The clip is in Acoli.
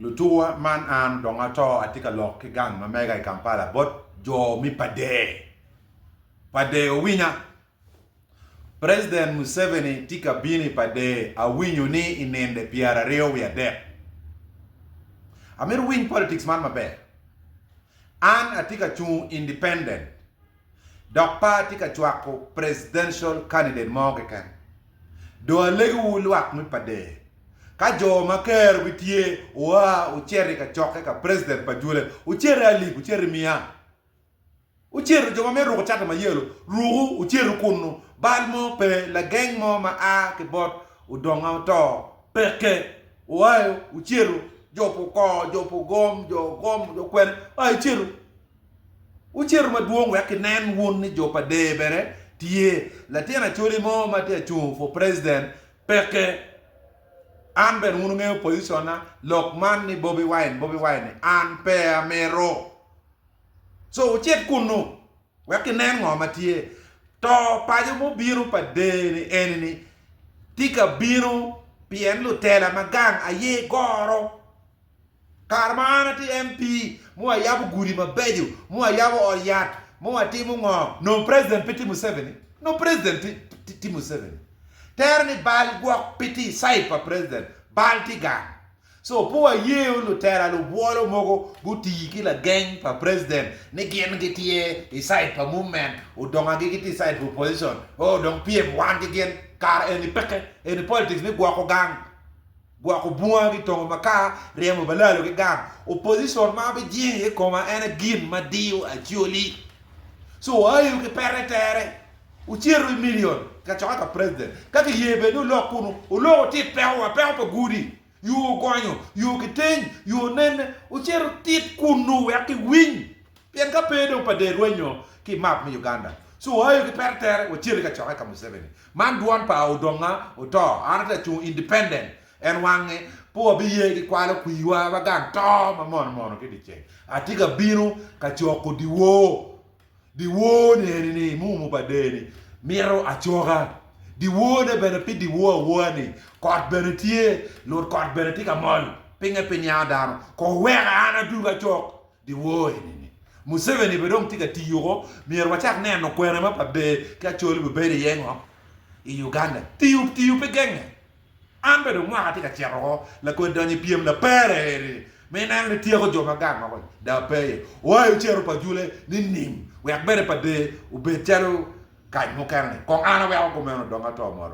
Lutuwa man an dong ato atye ka lok ki gang ma mega i Kampala bot jo mi Pader. Pader owinya. President Museveni tye ka bino i Pader awinyo ni i ninde pyeraryo wiye adek. Amito wuwiny politics man maber. An atye ka cung independent dok pe atye ka cwako presidential candidate mo keken. Dong alegowu lwak me Pader, ka jo ma kerogi tye wua wucit i kacokke ka president pa Jule, wucit i alip, wucit i miya. Wucito jo ma mito ruko cati ma yelo, ruku, wucitu kunnu. Bal mo pe, lageng mo ma a ki bot odonga oto peke. Wuayo, wucitu, jo Pukor, jo Pugom, jo Gom, jo kwene, wuayo wucitu. Wucitu madwong wek kinen wun ni jo pa der bene tye. Latin Acholi mo ma tye ka cung for president peke. An bene wun wungeyo position na, lok man ni Bobi Wine, Bobi Wine ni an pe amito. Co wucit kunnu wek ginen ngo ma tye. To paco mubino pa der-ni eni-ni tye ka bino pien lutela ma gang aye goro. Kare ma an atye MP ma wayabo gudi mabeco, ma wayabo ot yat, ma watimo ngo, nongo president pe tye Museveni? Nongo president tye Museveni. Tere ni bal gwok pe tye i side pa president, bal tye gang. So pe wayeyo lutela lubwolo mogo gutii ki lageng pa president ni gin gitye i side pa movement odongagi gitye i side pa opposition oh dong pyem wan ki gin kare eni peke eni politics me gwoko gang gwoko bunga ki tongo makar ryemo balalo ki gang opposition ma abijingo iye koma en aye gin ma diyo Acholi so waayo ki pete tere wucito i million kacokke ka president ka kiye bene ni wulok kunu wulok wutit peko wa peko pa gudi yo ogonyo yo kiteny yo nene wucit wutit kunu wek kiwiny pien ka pe dong pa der rwenyo ki map me Uganda so waayo ki pete tere wacito i kacokke ka Museveni man dwon pa odonga oto an atye ka cung independent en wange pe wabiye ki kwalo kwiwa wa gang to ma mono mono ki dyeceng atye ka bino ka coko dyewor Dyewor-ni eni-ni mumo pa der-ni mito acoka. Dyewor-ne bene pe dyewor awoa-ni, kot bene tye, lut kot bene tye ka mol, pinye pe niango dano. Kong wek an adug acok dyewor eni-ni. Museveni bene dong tye ka tiyo ko, myero wacak neno kwene ma pa ber ki Acholi bibedo iye ngo i Uganda. Tiyo tiyo pe genge. An bene dong mwaka atye ka cito oko lakwed donyo i pyem lapere eni ma ineno ni tyeko jo ma gang woko da pe iye. Oayo cito pa jule ni nim wek bene pa der obed calo kac mukene ni. Kong an aweko kumeno dong ato mot.